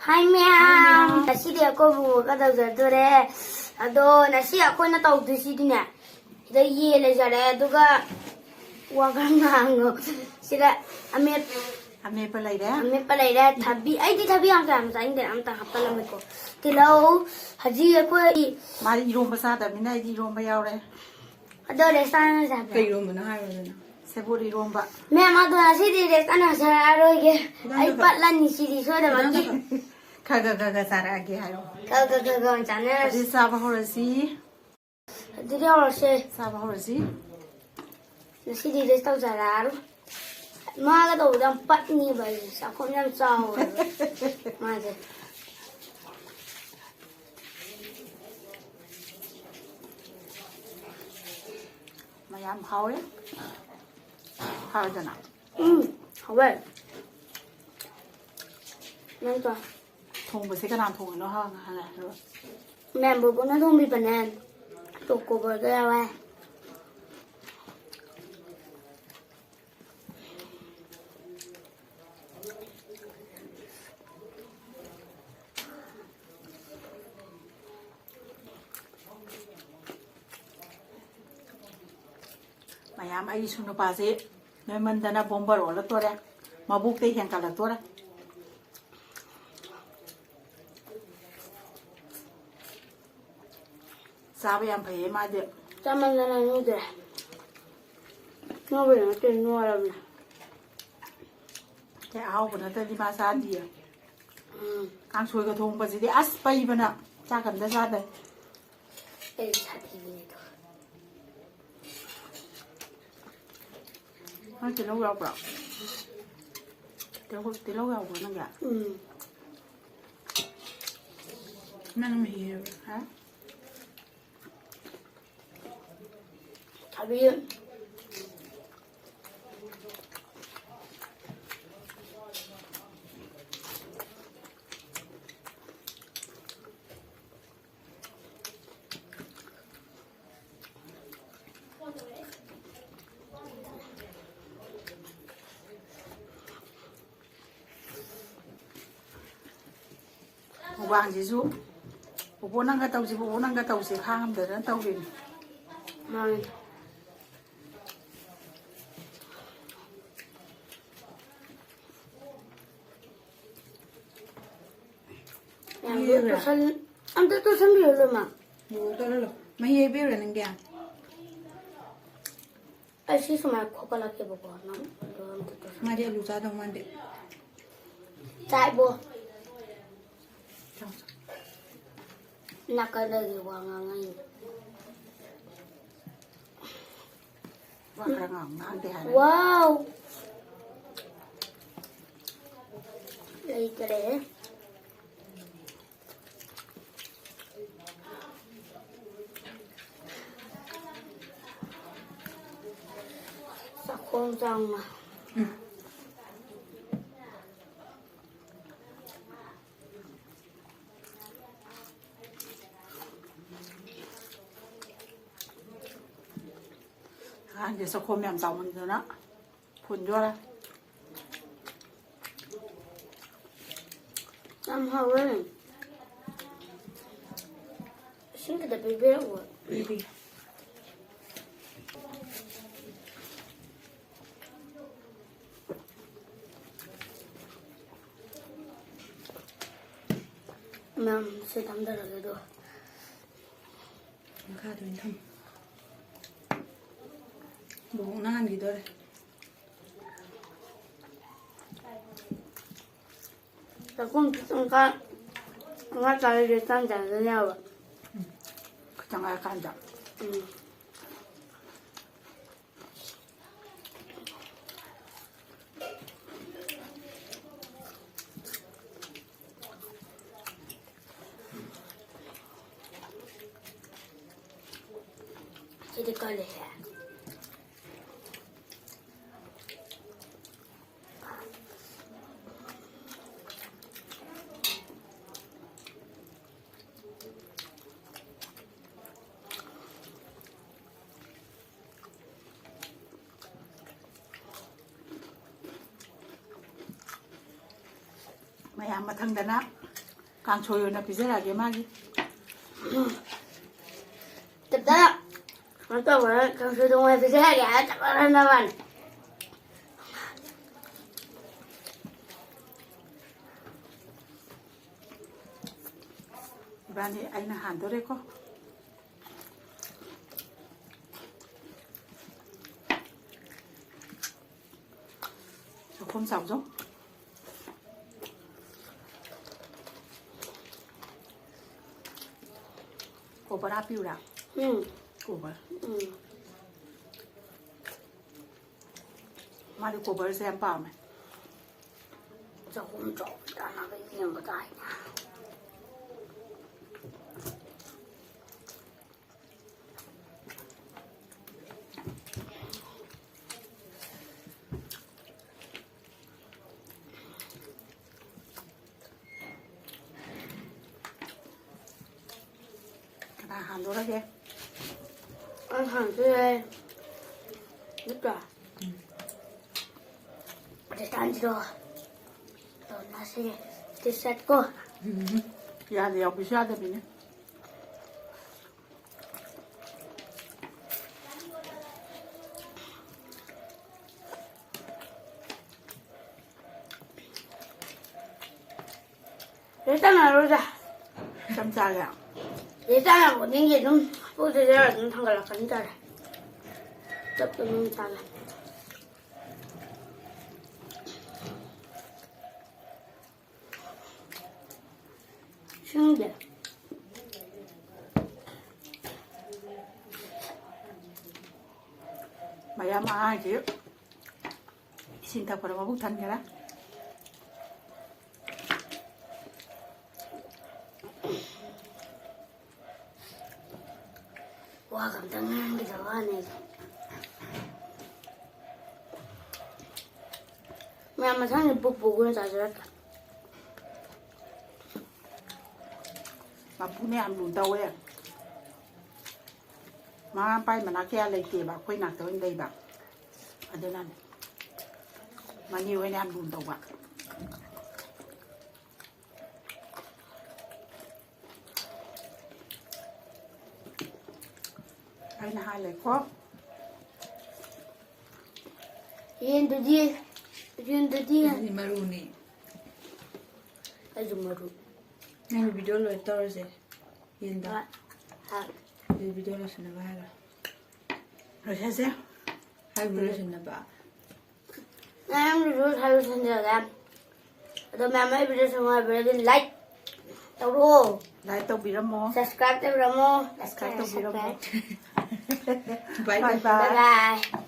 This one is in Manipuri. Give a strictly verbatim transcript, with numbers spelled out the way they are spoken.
ꯍꯥꯏ ꯃꯌꯥꯝ, ꯉꯁꯤꯗꯤ ꯑꯩꯈꯣꯏ ꯕꯨꯕꯣꯛꯀ ꯇꯧꯖꯗꯣꯔꯦ꯫ ꯑꯗꯣ ꯉꯁꯤ ꯑꯩꯈꯣꯏꯅ ꯇꯧꯗꯣꯏꯁꯤꯗꯤꯅꯦ, ꯁꯤꯗ ꯌꯦꯟ ꯂꯩꯖꯔꯦ, ꯑꯗꯨꯒ ꯋꯥ ꯈꯔ ꯉꯥꯡꯉꯣ꯫ ꯁꯤꯗ ꯑꯃꯦꯠ-, ꯑꯃꯦꯠꯄ ꯂꯩꯔꯦ꯫ ꯑꯃꯦꯠꯄ ꯂꯩꯔꯦ꯫ ꯊꯕꯤ, ꯑꯩꯗꯤ ꯊꯕꯤ ꯌꯥꯝ ꯀꯌꯥꯝ ꯆꯥꯅꯤꯡꯗꯦ, ꯑꯝꯇ ꯍꯥꯞꯄꯜꯂꯝꯃꯦꯀꯣ꯫ ꯇꯤꯜꯍꯧ, ꯍꯧꯖꯤꯛ ꯑꯩꯈꯣꯏ ꯃꯥꯗꯤ ꯏꯔꯣꯝꯕ ꯆꯥꯗꯕꯅꯤꯅ ꯑꯩꯗꯤ ꯏꯔꯣꯝꯕ ꯌꯥꯎꯔꯦ꯫ ꯑꯗꯣ ꯔꯦꯁꯇꯥꯅ ꯆꯥꯕ꯭ꯔꯥ? ꯀꯩ ꯏꯔꯣꯝꯕꯅꯣ ꯍꯥꯏꯔꯣꯗꯅ? ꯁꯦꯕꯣꯠ ꯏꯔꯣꯝꯕ꯫ ꯃꯦꯝ, ꯑꯗꯣ ꯉꯁꯤꯗꯤ ꯔꯦꯁꯇꯥꯅ ꯆꯥꯔꯔꯣꯏꯒꯦ꯫ ꯑꯩ ꯈꯤꯇꯪ ꯄꯠꯂꯅꯤ ꯁꯤꯗꯤ ꯁꯣꯏꯗꯃꯛꯀꯤ꯫ ꯈꯤꯇꯪ ꯈꯔ ꯈꯔ ꯈꯔ ꯈꯔ ꯆꯥꯔꯛꯑꯒꯦ ꯍꯥꯏꯔꯣ꯫ ꯈꯔ ꯈꯔ ꯈꯔ ꯈꯔ ꯑꯣꯏꯅ ꯆꯥꯅꯔꯁꯤ꯫ ꯑꯗꯨꯗꯤ ꯆꯥꯕ ꯍꯧꯔꯁꯤ꯫ ꯑꯗꯨꯗꯤ ꯍꯧꯔꯁꯦ꯫ ꯆꯥꯕ ꯍꯧꯔꯁꯤ꯫ ꯉꯁꯤꯗꯤ ꯔꯦꯁ ꯇꯧꯖꯔꯛꯑꯔꯣꯏ꯫ ꯃꯥꯒ ꯇꯧꯕꯗ ꯌꯥꯝ ꯄꯠꯅꯤꯕ ꯑꯩꯁꯦ꯫ ꯆꯥꯛꯈꯨꯝ ꯌꯥꯝ ꯆꯥꯎꯋꯦꯕ ꯃꯥꯁꯦ꯫ ꯃꯌꯥꯝ ꯍꯥꯎꯋꯦ꯫ ꯍꯥꯎꯋꯦꯗꯅ? ꯎꯝ, ꯍꯥꯎꯋꯦ꯫ ꯅꯪ ꯆꯥ꯫ ꯊꯣꯡꯕꯁꯦ ꯀꯅꯥ ꯊꯣꯡꯉꯤꯅꯣ ꯍꯪ-, ꯍꯪꯉꯦ ꯍꯥꯏꯔꯣ? ꯃꯦꯝ ꯕꯣꯕꯣꯅ ꯊꯣꯡꯕꯤꯕꯅꯦ꯫ ꯆꯣꯀꯣꯕꯔꯒ ꯌꯥꯎꯋꯦ꯫ ꯃꯌꯥꯝ, ꯑꯩꯒꯤ ꯏꯁꯨ ꯅꯨꯄꯥꯁꯦ ꯅꯣꯏꯃꯟꯗꯅ ꯕꯣꯝꯕꯔ ꯑꯣꯜꯂꯛꯇꯣꯔꯦ, ꯃꯕꯨꯛꯇꯩ ꯍꯦꯟꯀꯠꯂꯛꯇꯣꯔꯦ꯫ ꯆꯥꯕ ꯌꯥꯝ ꯐꯩꯌꯦ ꯃꯥꯗꯤ꯫ ꯆꯥꯃꯟꯗꯅ ꯅꯣꯏꯗ꯭ꯔꯦ꯫ ꯅꯣꯏꯕꯩ ꯅꯠꯇꯦ, ꯅꯣꯏꯔꯕꯅꯦ꯫ ꯀꯩ ꯑꯍꯥꯎꯕ ꯅꯠꯇ꯭ꯔꯗꯤ ꯃꯥ ꯆꯥꯗꯤꯌꯦ꯫ ꯎꯝ꯫ ꯀꯥꯡꯁꯣꯏꯒ ꯊꯣꯡꯕꯁꯤꯗꯤ ꯑꯁ ꯄꯩꯕꯅ ꯆꯥꯛ ꯑꯝꯇ ꯆꯥꯗꯦ꯫ ꯑꯩ ꯁꯥꯊꯤꯕꯤꯅꯦ ꯑꯗꯣ꯫ ꯅꯪ ꯇꯤꯜꯍꯧ ꯌꯥꯎꯕ꯭ꯔꯣ? ꯇꯤꯜꯍꯧ, ꯇꯤꯜꯍꯧ ꯌꯥꯎꯕ꯭ꯔꯣ ꯅꯪꯒꯤ? ꯎꯝ꯫ ꯅꯪ ꯃꯍꯤ ꯍꯥꯏꯕ꯭ꯔꯥ? ꯍꯥ? ꯊꯕꯤ꯫ ꯃꯨꯛꯕꯥꯡꯁꯤꯁꯨ ꯕꯣꯕꯣꯛ ꯅꯪꯒ ꯇꯧꯁꯤ, ꯕꯣꯕꯣꯛ ꯅꯪꯒ ꯇꯧꯁꯤ, ꯈꯥꯡꯉꯝꯗꯗꯅ ꯇꯧꯔꯤꯅꯤ꯫ ꯃꯥꯅꯤ꯫ ꯌꯥꯝ ꯄꯤꯔꯕ꯭ꯔꯥ? ꯇꯣꯠꯁꯟ-, ꯑꯝꯇ ꯇꯣꯠꯁꯟꯕꯤꯌꯨ, ꯂꯣꯏꯃꯛ꯫ ꯕꯣꯕꯣꯛ ꯇꯣꯠꯍꯜꯂꯣ꯫ ꯃꯍꯤ ꯍꯩꯕꯤꯔꯨꯔꯥ ꯅꯪꯒꯤ? ꯑꯩ ꯁꯤ ꯁꯨꯃꯥꯏꯅ ꯈꯣꯀꯠꯂꯛꯀꯦꯕꯀꯣ, ꯅꯪ ꯑꯗꯨ ꯑꯝꯇ ꯇꯧꯁꯜꯂꯣ꯫ ꯃꯥꯗꯤ ꯑꯂꯨ ꯆꯥꯗꯧ ꯃꯥꯟꯗꯦ꯫ ꯆꯥꯏꯕꯣ꯫ ꯆꯥꯎ, ꯆꯥꯎ꯫ ꯅꯥꯀꯟꯗꯒꯤ ꯋꯥ ꯉꯥꯡꯉꯛꯏꯅꯦ꯫ ꯋꯥ ꯈꯔ ꯉꯥꯡ-, ꯉꯥꯡꯗꯦ ꯍꯥꯏꯔꯦ꯫ ꯋꯥꯎ! ꯂꯩꯇꯔꯦꯍꯦ꯫ ꯆꯥꯛꯈꯣꯝ ꯆꯥꯎꯅ꯫ ꯎꯝ꯫ ꯑꯉꯥꯡꯁꯦ ꯆꯥꯛꯈꯣꯝ ꯌꯥꯝ ꯆꯥꯎꯃꯟꯗꯅ ꯐꯨꯟ ꯌꯣꯔꯦ꯫ ꯌꯥꯝ ꯍꯥꯎꯋꯦ꯫ ꯏꯁꯤꯡ ꯈꯤꯇ ꯄꯤꯕꯤꯔꯛꯑꯣ꯫ ꯄꯤꯕꯤꯒꯦ꯫ ꯃꯌꯥꯝ ꯁꯤ ꯊꯥꯡꯗꯔꯒꯦ ꯑꯗꯨꯒ꯫ ꯃꯈꯥꯗ ꯑꯣꯏꯅ ꯊꯝꯃꯨ꯫ ꯕꯣꯕꯣꯛꯅ ꯍꯥꯟꯈꯤꯗꯣꯔꯦ꯫ ꯆꯥꯛꯈꯨꯝ ꯈꯤꯇꯪ ꯀꯥ-, ꯉꯥ ꯆꯥꯔꯤꯁꯦ ꯆꯥꯟ ꯆꯥꯟꯅꯅꯦꯕ꯫ ꯎꯝ꯫ ꯈꯤꯇꯪ ꯍꯥꯏꯔꯀꯥꯟꯗ꯫ ꯎꯝ꯫ ꯁꯤꯗꯤ ꯀꯜꯂꯦꯍꯦ꯫ ꯃꯌꯥꯝ ꯃꯊꯪꯗꯅ ꯀꯥꯡꯁꯣꯏ ꯑꯣꯏꯅ ꯄꯤꯖꯔꯛꯑꯒꯦ ꯃꯥꯒꯤ꯫ ꯇꯞꯇꯅ ꯀꯩꯅꯣ ꯇꯧꯕ, ꯀꯥꯡꯁꯣꯏ ꯊꯣꯡꯕ ꯄꯤꯖꯔꯛꯑꯒꯦ ꯍꯥꯏꯔ ꯆꯞ ꯃꯥꯟꯅꯅ ꯃꯥꯅꯤ꯫ ꯏꯕꯥꯅꯤ ꯑꯩꯅ ꯍꯥꯟꯗꯣꯔꯦꯀꯣ꯫ ꯆꯥꯛꯈꯣꯝ ꯆꯥꯎꯖꯧ꯫ ꯀꯣꯕꯔ ꯍꯥꯞꯄꯤꯌꯨꯔꯥ? ꯎꯝ꯫ ꯀꯣꯕꯔ꯫ ꯎꯝ꯫ ꯃꯥꯗꯤ ꯀꯣꯕꯔꯁꯦ ꯌꯥꯝ ꯄꯥꯝꯃꯦ꯫ ꯆꯥꯛꯈꯣꯝ ꯆꯥꯎꯕ ꯇꯥꯅꯕ ꯌꯦꯡꯕ ꯇꯥꯏꯅꯦ꯫ ꯀꯅꯥ ꯍꯥꯟꯗꯣꯔꯒꯦ? ꯑꯩ ꯍꯥꯟꯗꯣꯏꯅꯦ꯫ ꯅꯠꯇ꯭ꯔꯥ? ꯔꯤꯇꯥꯟꯁꯤꯔꯣ? ꯇꯧꯅꯁꯦ꯫ ꯇꯤ ꯁꯥꯔꯠ ꯀꯣ꯫ ꯌꯥꯗ ꯌꯥꯎꯕꯤꯁꯨ ꯌꯥꯗꯕꯤꯅꯦ꯫ ꯂꯣꯏ ꯆꯥꯟꯅꯔꯣꯏꯗ꯫ ꯆꯝ ꯆꯥꯒꯦ꯫ ꯂꯣꯏ ꯆꯥꯟꯅꯕ ꯈꯨꯗꯤꯡꯒꯤ ꯑꯗꯨꯝ ꯄꯨꯛꯁꯤꯗ ꯑꯗꯨꯝ ꯊꯥꯡꯒꯠꯂꯛꯀꯅꯤ ꯇꯥꯔꯦ꯫ ꯆꯞ ꯑꯗꯨꯝ ꯆꯥꯒꯦ꯫ ꯁꯤꯡꯗꯦ꯫ ꯃꯌꯥꯝ ꯑꯉꯥꯡꯁꯤ ꯏꯁꯤꯡ ꯊꯛꯄꯗ ꯃꯕꯨꯛ ꯊꯟꯈꯔꯦ꯫ ꯋꯥꯒ ꯑꯝꯇ ꯉꯥꯡꯈꯤꯗꯕ ꯋꯥꯅꯦ ꯑꯩꯁꯦ꯫ ꯃꯌꯥꯝ ꯃꯊꯪꯗꯤ ꯄꯨꯛ ꯄꯨꯛ ꯑꯣꯏꯅ ꯆꯥꯖꯔꯛꯀꯦ꯫ ꯃꯄꯨꯅ ꯌꯥꯝ ꯂꯨ ꯇꯧꯋꯦ꯫ ꯃꯃꯥ ꯃꯄꯥꯒꯤ ꯃꯅꯥꯛ ꯀꯌꯥ ꯂꯩꯇꯦꯕ, ꯑꯩꯈꯣꯏ ꯅꯥꯛꯇ ꯑꯣꯏꯅ ꯂꯩꯕ꯫ ꯑꯗꯨꯅꯅꯦ ꯃꯅꯦ ꯍꯣꯏꯅ ꯌꯥꯝ ꯂꯨ ꯇꯧꯕ꯫ ꯑꯩꯅ ꯍꯥꯜꯂꯦꯀꯣ꯫ ꯌꯦꯟꯗꯨꯗꯤ, ꯌꯦꯟꯗꯨꯗꯤ ꯁꯤ ꯃꯔꯨꯅꯤ꯫ ꯑꯩꯁꯨ ꯃꯔꯨ꯫ ꯅꯪ ꯚꯤꯗꯤꯑꯣ ꯂꯣꯏ ꯇꯧꯔꯁꯦ꯫ ꯌꯦꯟꯗ꯫ ꯍꯣꯏ꯫ ꯑꯗꯨ ꯚꯤꯗꯤꯑꯣ ꯂꯣꯏꯁꯤꯟꯅꯕ ꯍꯥꯏꯔꯣ꯫ ꯂꯣꯏꯁꯟꯁꯦ꯫ ꯍꯥꯏꯕ ꯂꯣꯏꯁꯤꯟꯅꯕ꯫ ꯅꯪ ꯚꯤꯗꯤꯑꯣ ꯁꯥꯔꯨ ꯁꯟꯖꯔꯒ꯫ ꯑꯗꯣ ꯃꯌꯥꯝ ꯑꯩ ꯚꯤꯗꯤꯑꯣ ꯁꯪꯉꯣ ꯍꯥꯏꯕꯗꯤ ꯂꯥꯏꯛ ꯇꯧꯔꯣ꯫ ꯂꯥꯏꯛ ꯇꯧꯕꯤꯔꯝꯃꯣ꯫ ꯁꯕꯁꯀ꯭ꯔꯥꯏꯕ ꯇꯧꯕꯤꯔꯝꯃꯣ꯫ ꯁꯕꯁꯀ꯭ꯔꯥꯏꯕ ꯇꯧꯕꯤꯔꯝꯃꯣ꯫ ꯕꯥꯏ ꯕꯥꯏ ꯕꯥꯏ꯫ ꯕꯥꯏ ꯕꯥꯏ꯫